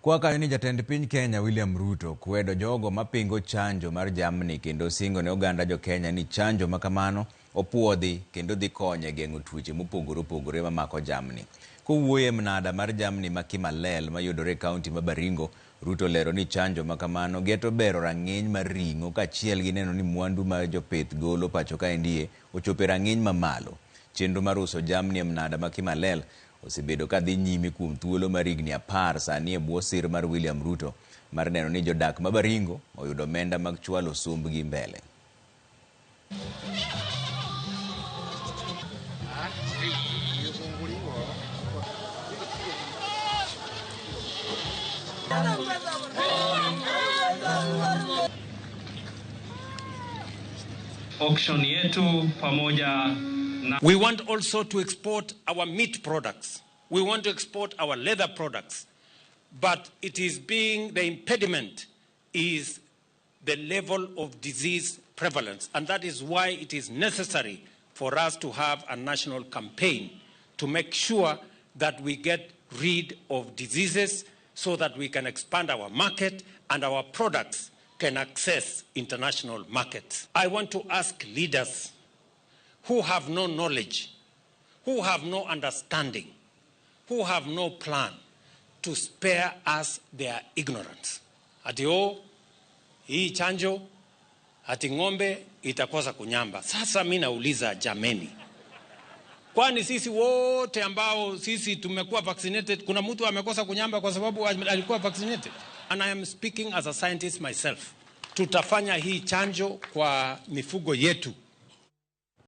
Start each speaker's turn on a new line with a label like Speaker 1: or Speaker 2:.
Speaker 1: Kwa kanyo ni jatend piny Kenya William Ruto kwedo jogo mapingo chanjo mar jamni kendo singo ne oganda jo Kenya ni chanjo ma kamano opuodhi kendo dhi konyo e geng'o tuoche mopogore opogore mamako jamni. Kowuoyo e mnada mar jamni ma Kimalel mayudore e kaunti ma Baringo, Ruto olero ni chanjo ma kamano geto bero rang'iny mar ring'o kaachiel gi neno ni mwandu ma jopith golo pacho kaendie ochopo e rang'iny mamalo. Chenro mar uso jamni e mnada ma Kimalel osebedo ka dhi nyime kuom thuolo mar higni 10 sani e bwo sir mar William Ruto mar neno ni jodak ma Baringo oyudo omenda mag chwalo sombgi mbele.
Speaker 2: Auction yetu pamoja na
Speaker 3: We want also to export our meat products. We want to export our leather products. But it is being, the impediment is the level of disease prevalence. And that is why it is necessary for us to have a national campaign to make sure that we get rid of diseases so that we can expand our market and our products can access international markets. I want to ask leaders who have no knowledge, who have no understanding, who have no plan, to spare us their ignorance. Ati oh, hii chanjo ati ng'ombe itakosa kunyamba. Sasa mi nauliza jameni, kwani sisi wote ambao sisi tumekuwa vaccinated, kuna mtu amekosa kunyamba kwa sababu alikuwa vaccinated? And I am speaking as a scientist myself. Tutafanya hii chanjo kwa mifugo yetu.